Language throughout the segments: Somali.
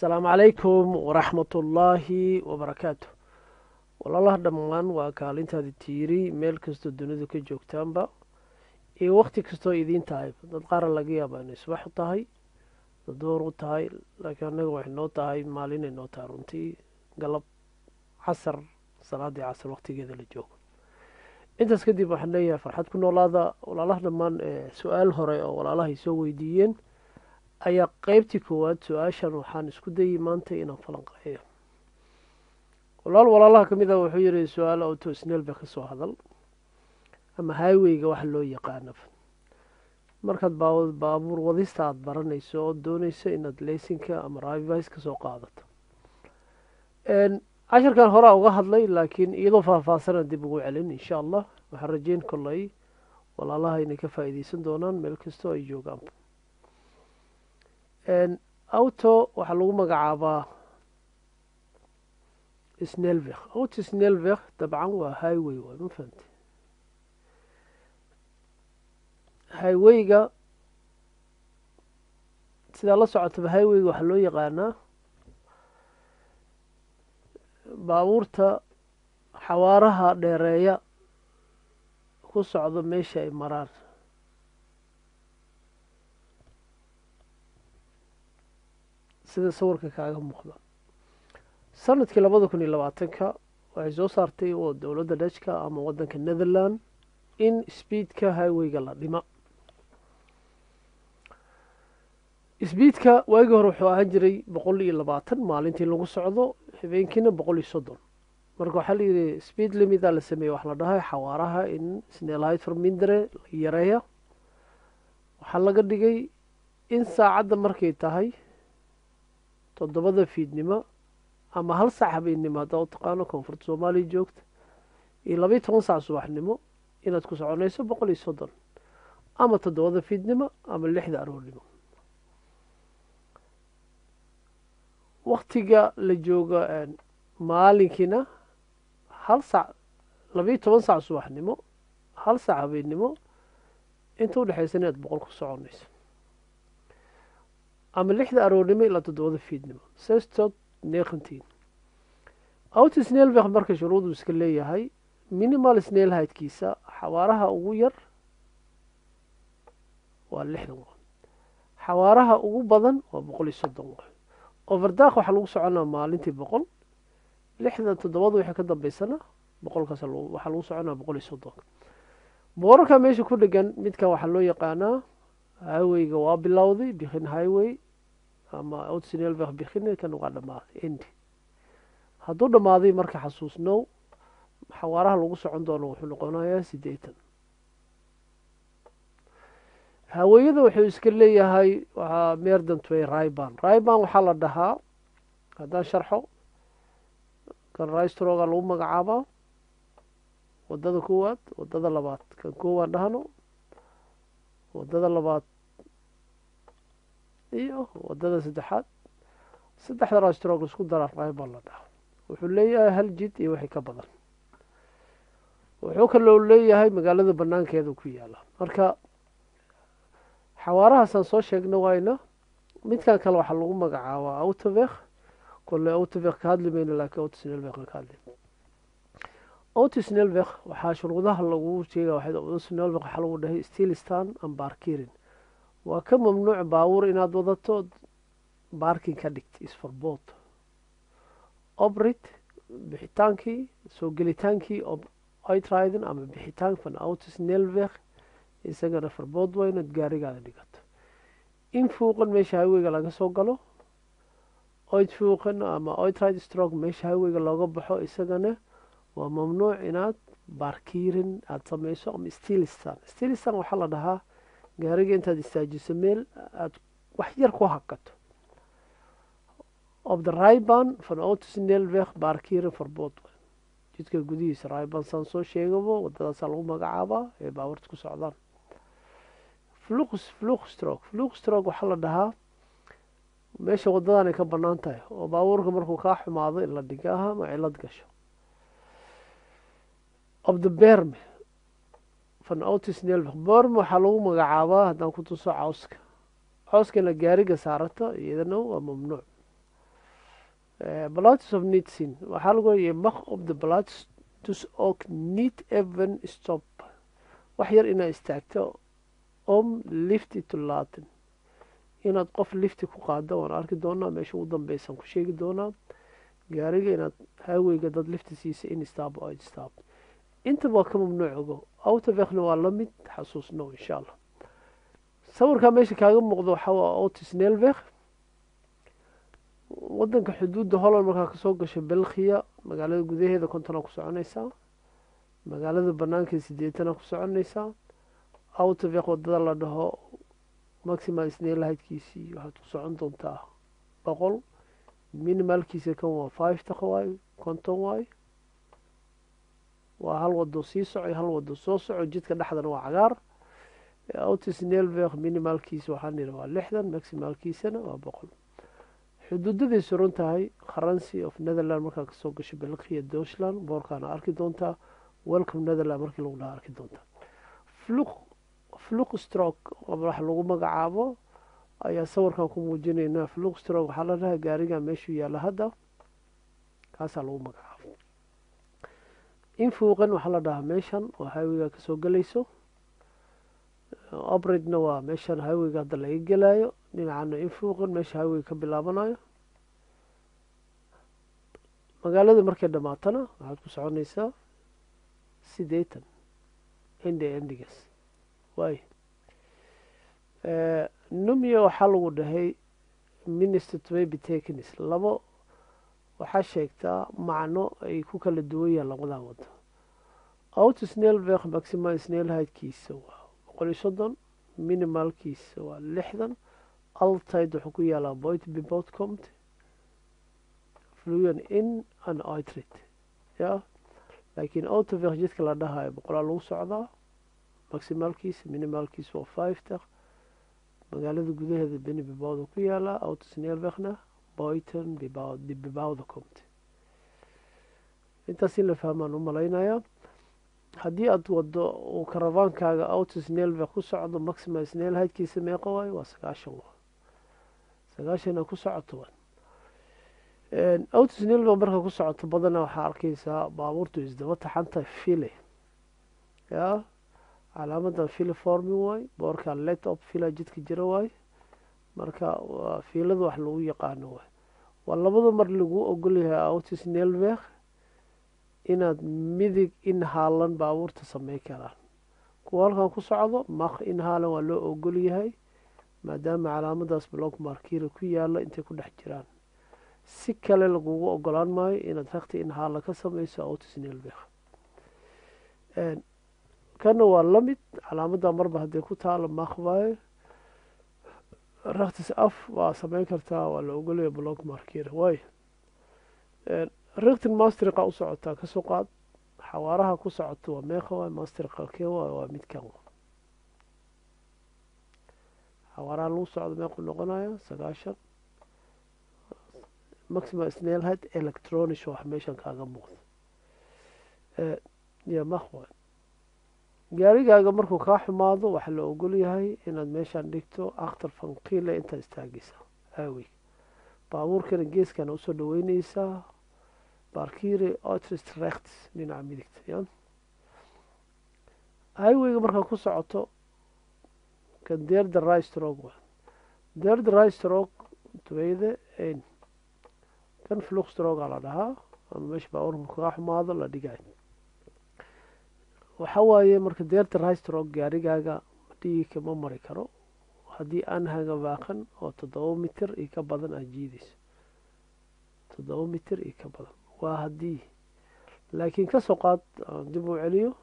Asalaamu calaykum waraxmatullaahi wabarakaatu. Walaalaha dhammaan, waa kaalintaadi tiiri meel kastoo dunida ka joogtaanba iyo wakti kastoo idiin tahay. Dad qaara laga yaabaa inay subax u tahay, dad door u tahay, laakiin annaga waxay noo tahay maalinay noo tahay runtii, galab casar, salaadii casar waqtigeeda la joogo. Intaas kadib waxaan leeyahay farxad ku noolaada, walaalaha dhammaan. Su-aal hore oo walaalahay soo weydiiyeen ayaa qeybtii koowaad. Su-aashan waxaan isku dayay maanta inaan falanqeeyo. Walaal walaalaha ka mid ah wuxuu yihi su-aal autosnelweg ka soo hadal ama highwayga waxa loo yaqaano. Markaad baabuur wadista aada baranayso oo dooneyso inaad leysinka ama rijbewijs kasoo qaadato. Cashirkan horaa uga hadlay, laakiin iyadoo faahfaahsana dib ugu celin insha Allah. Waxaan rajeyn kolley walaalaha inay ka faa'iideysan doonaan meel kastoo ay joogaan. Auto waxaa lagu magacaabaa snelweg. Auto snelweg dabcan waa highway waay, ma fahamte? Highwayga sidaa la socotaba, highwayga waxaa loo yaqaanaa baabuurta xawaaraha dheereeya ku socdo meesha ay maraan. Sida sawirka kaaga muuqda, sanadkii 2020-ka waxay soo saartay oo dowladda Dutchka ama waddanka Netherland in speedka highwayga la dhima. Speedka waagii hore wuxuu ahaan jiray 120 maalintii lagu socdo, habeenkiina 130. Marka waxaa la yidhi speed limita la sameeyey, wax la dhahay xawaaraha in snelheidsvermindering la yareeya. Waxaa laga dhigay in saacadda markay tahay 7-da fiidnimo ama 1 saac habeennimo haddaa u taqaano koonfurta Soomaaliya joogta iyo 12 saac subaxnimo inaad ku soconayso 130, ama 7-da fiidnimo ama 6-da aroornimo. Waktiga la joogo maalinkiina 1 saac, 12 saac subaxnimo, 1 saac habeennimo inta udhexaysa inaad 100 ku soconayso, ama 6-da aroornimo ilaa 7-da fiidnimo, zes tot negentien. Autosnelweg marka shuruuduu iska leeyahay. Minimal snelheidkiisa, xawaaraha ugu yar waa 60 wa, xawaaraha ugu badan waa 130 wa. Overdag waxaa lagu soconaa maalintii 100, 6-da 7-da wixii ka dambeysana 100-kaas waxaa lagu soconaa 130-ka. Boorarka meesha ku dhegan, midkan waxaa loo yaqaanaa highwayga waa bilowday, begin highway ama autosnelweg begin. Kan waa dhamaaday, end. Hadduu dhamaaday marka xasuusnow, xawaaraha lagu socon doono wuxuu noqonayaa 80. Haweyada wuxuu iska leeyahay waxaa meer dan twee rijbaan. Rijbaan waxaa la dhahaa, haddaan sharxo, kan rijstrooka lagu magacaabaa wadada koowaad, wadada labaad. Kan koowaan dhahno, wadada labaad iyo wadada saddexaad. Saddexda rijstrook isku daraa rijbaan la dhahaa. Wuxuu leeyahay hal jid iyo wixii ka badan. Wuxuu kaloo leeyahay magaalada banaankeeda ku yaala. Marka xawaarahaasaan soo sheegna wayna. Midkan kale waxaa lagu magacaabaa autoweg. Kolle autoweg ka hadli mayno, laakiin autosnelweg ka hadli. Autosnelweg waxaa shuruudaha lagu sheega waxay autosnelweg waxaa lagu dhahay stilstaan en parkeren. Waa ka mamnuuc baabuur inaad wadato parking ka dhigt, is verbod. Oprit bixitaankii, soo gelitaankii op uitrijden ama bixitaan van autosnelweg isagana verbod waa inaad gaarigaada dhigato. Invoegen meesha highwayga laga soo galo, uitvoegen ama uitrijstrook meesha highwayga looga baxo, isagana waa mamnuuc inaad parkeren aada sameyso ama stilstaan. Stilstaan waxaa la dhahaa gaariga intaad istaajiso meel aada wax yar ku hakato. Op de rijbaan van autosnelweg parkeren verbod. Jidka gudihiisa rijbaan saan soo sheegabo, wadadaasaa lagu magacaabaa ee baabuurta ku socdaan. Vluchtstrook. Vluchtstrook waxaa la dhahaa meesha wadadan ay ka banaan tahay oo baabuurka markuu kaa xumaado in la dhigaha ama cilad gasho. Op de berm van autosnelweg. Berm waxaa lagu magacaabaa, haddaan ku tuso, cawska. Cawska ina gaariga saarato iyadana waa mamnuuc. Plaats of niet zien waxaa lagu leeyahay, mag op de plaats dus ook niet even stop, wax yar inaad istaagto, om lift te laten, inaad qof lifti ku qaado. Waan arki doonaa, meesha ugu dambeysaan ku sheegi doonaa. Gaariga inaad highwayga dad lifti siisa, instap, uitstap, intaba waa ka mamnuuc. Ogo, autowegna waa la mid, xasuusno insha Allah. Sawirkaa meesha kaaga muuqdo waxaa waa autosnelweg, wadanka xuduudda Holland. Markaa kasoo gasho Belgiya, magaalada gudaheeda 50-a ku soconaysaa, magaalada banaanka 80-a ku soconaysaa. Autoweg, wadada la dhaho, maximaal snelheidkiisii waxaad ku socon doontaa 100, minimaalkiisa kan waa 50 waay, 50 waay. Waa hal wado sii soco, hal wado soo soco, jidka dhexdana waa cagaar. Autosnelweg minimaalkiisa waxaan nidhi waa 60, maximaalkiisana waa 100. Xuduudaday suran tahay grens of Netherland. Markaa kasoo gasho Belgiya, Deutschland, boorkaana arki doontaa, "Welcome Netherland" markii lagu dhaha arki doontaa. Vluchtstrook wax lagu magacaabo ayaa sawirkan ku muujinaynaa. Vluchtstrook waxaa la dhahaa gaariga meeshuu yaalla hadda, kaasaa lagu magacaabo. Invoegen waxaa la dhahaa meeshan oo highwayga kasoo gelayso. Opritna waa meeshan highwayga hadda laga gelayo, dhinacana invoegen, meesha highwayga ka bilaabanayo. Magaalada markay dhamaatana waxaad ku soconaysaa 80, einde eindigas waay. Noem, waxaa lagu dhahay, minstens twee betekenis, labo waxaa sheegtaa macno ay ku kala duwan yahaan labadan wado. Autosnelweg maximaal snelheidkiisa waa 130, minimaalkiisa waa 60. Altijd wuxuu ku yaalaa buiten bebouwde kom, vluchten in en uitrit ya. Laakiin autoweg, jidka la dhahayo, 100-aa lagu socdaa maximaalkiisa, minimaalkiisa waa 50. Magaalada gudaheeda binnen bebouwde ku yaalaa, autosnelwegna buiten bebouwde kom. Intaas in la fahmaan u malaynayaa. Haddii aad wado uu karavaankaaga autosnelweg ku socdo, maximaal snelheidkiisa meeqa waayo? Waa 90, waa 90-a ku socoto. Waa autosnelweg marka ku socoto, badana waxaa arkeysaa baabuurtu isdaba taxanta, file ya. Calaamadan filevorming waay, boorka "Let op, file" jidka jira waay. Marka waa fiilada wax lagu yaqaano waay. Waa labada mar lagu ogolyahay autosnelweg inaad midig inhalen baabuurta samey karaan. Kuwa halkan ku socdo mag inhalen, waa loo ogol yahay, maadaama calaamadaas blokmarkeren ku yaala intay ku dhex jiraan. Si kale lagugu ogolaan maayo inaad rechts inhalen ka sameyso autosnelweg. Kana waa lamid, calaamada marba hadday ku taalo mag waayo, rechts af waa sameyn kartaa, waa la ogolaya blokmarkeren waay. Richting Maastricht-a u socotaa, kasoo qaad, xawaaraha ku socoto waa meeqa waay? Maastricht kee waay? Waa midkan. Xawaaraha lagu socdo meequu noqonaya? 90 maximaal snelheid, elektronisch wax meeshan kaaga muuqda ya mag waay. Gaarigaaga markuu kaa xumaado, waxaa la ogol yahay inaad meeshaan dhigto achter vangrail intaad istaagaysa aawey, baabuurkana geeskana usoo dhaweyneysaa, parkeren uiterst rechts, dhinaca midigta ya. Highwayga markaa ku socoto, kan derde rijstrook wa, derde rijstrook, tweede een, kan vluchtstrook-a la dhahaa, ama meesha baabuurka kaga xumaado la dhigay. Waxa waaye marka derde rijstrook gaarigaaga dhigi ma mari karo haddii aanhangwagen oo 7 mitir iyo ka badan aad jiideyso, 7 mitir iyo ka badan waa haddii. Laakiin kasoo qaad dib u celiyo,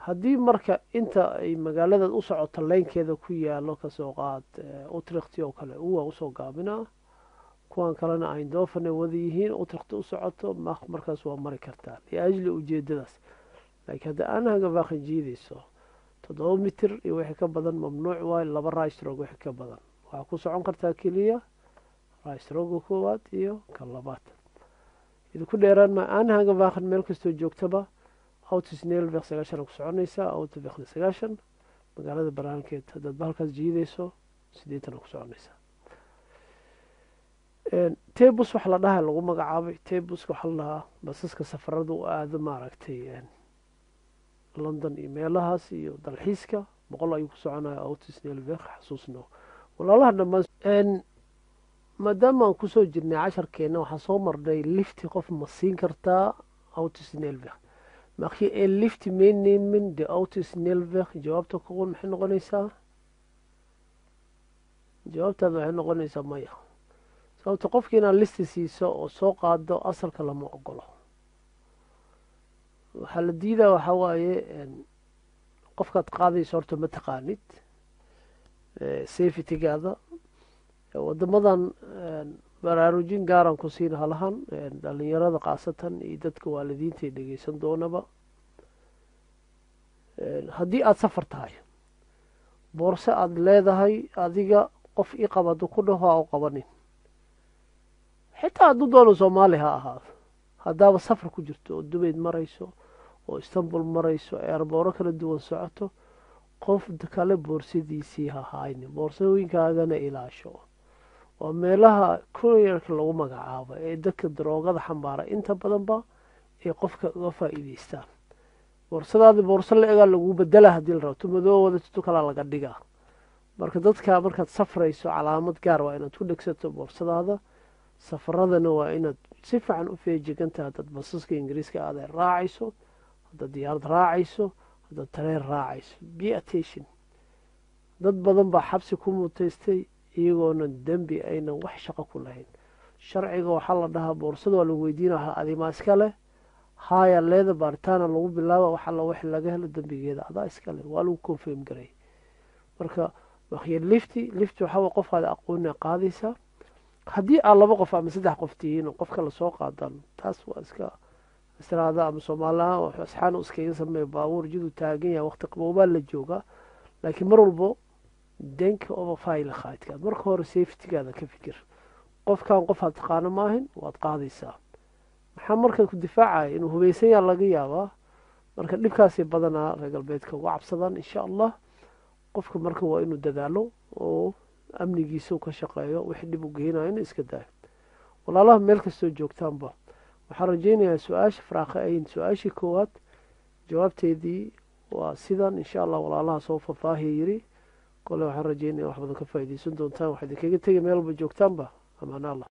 haddii marka inta ay magaaladaad u socoto leynkeeda ku yaalo, kasoo qaad Utrecht oo kale, uwa usoo gaabinaa, kuwan kalena Eindhoven ay wada yihiin, Utrecht u socoto, markaas waa mari kartaa liajli ujeedadaas. Laakiin hadda aanhangwagen jiideyso 7 mitir iyo wixii ka badan, mamnuuc waayo laba rijstrook wixii ka badan. Waxaa ku socon kartaa keliya rijstrook-ga koowaad iyo ka labaad. Idinku dheeraan ma, aanhangwagen meel kastoo joogtaba autosnelweg 90 ku soconaysaa, autowegna 90. Magaalada banaankeed haddaad bahalkaas jiideyso, 80 ku soconaysaa. T-bus waxa la dhaha lagu magacaabay. T-buska waxaa la dhahaa basaska safarada u aado, maaragtay, London iyo meelahaas iyo dalxiiska. 100 ayuu ku soconaya autosnelweg. Xasuusno, walaalaha dhammaan, maadaama aan kusoo jirnay casharkeena, waxaa soo marnay lifti qof ma siin kartaa autosnelweg. Mag je een lift meenemen de autosnelweg? Jawaabta kuqun maxay noqonaysaa? Jawaabtaada waxay noqonaysaa maya, sababta qofki inaad listi siiso oo soo qaado asalka lama ogolo. Waxaa la diidaa waxaa waaye, qofkaad qaadayso horta ma taqaanid, safetygaada. Wadamadan baraarujin gaaran ku siin halahan dhalinyarada khaasatan iyo dadka waalidiinta ay dhegeysan doonaba. Haddii aada safar tahay, boorse aada leedahay adiga, qof ii qaba hadduu ku dhaho, ha u qabanin, xitaa hadduu doono Soomaali ha ahaado. Haddaaba safar ku jirto oo Dubayd marayso oo Istanbul marayso, airporto kala duwan socoto, qof kale boorsadiisii ha haynin, boorsooyinkaagana ilaasho. Waa meelaha courierka lagu magacaabo ee dadka daroogada xambaara inta badanba ay qofka uga faa'iideystaan. Boorsadaadi boorso la egaa lagu bedela haddii la rabo, tu madoo wadato tu kalaa laga dhigaa. Marka dadka markaad safrayso, calaamad gaar waa inaad ku dhegsato boorsadaada. Safaradana waa inaad si fiican u feejigantahay, haddaad basaska Ingiriiska aada raacayso, haddaad diyaarad raacayso, haddaad tareen raacayso. Be attention. Dad badan baa xabsi ku mutaystay iyagoona dembi aynan wax shaqo ku lahayn. Sharciga waxaa la dhahaa boorsada waa lagu weydiina, adimaa iska leh? Haaya leeda, baaritaana lagu bilaaba. Wax alla wix laga helo dembigeeda adaa iska leh, waa lagu confirm garay. Marka wakhya lifti, lifti waxaa way qofaada aqoona qaadaysaa. Haddii aad laba qof ama saddex qof tihiin oo qofka lasoo qaadaan, taas waa iska istiraada ama Soomaaliha asxaan iskaga sameeya. Baabuur jiduu taagan yahay, waqti qaboobaa la joogaa. Laakiin mar walbo denk over veiligheidkaad marka hore, safetygaada ka fikir. Qofkan qof aad taqaano maahin, waad qaadaysaa. Maxaa marka ku difaacaya? Inuu hubeysan yaa laga yaabaa. Marka dhibkaasay badanaa reer galbeedka uga cabsadaan. Insha Allah, qofka marka waa inuu dadaalo oo amnigiisa u ka shaqeeyo, wixii dhib u geynayo inu iska daayo. Walaalaha, meel kastoo joogtaanba, waxaan rajeynayaa su-aasha faraaqa ayn, su-aashii koowaad jawaabteedii waa sidan, insha Allah. Walaalaha soo fafaahiya yiri kole, waxaan rajeynaya wax badan ka faa'iideysan doontaan. Waxaa idinkaga tegay, meel walba joogtaanba, amaana Allah.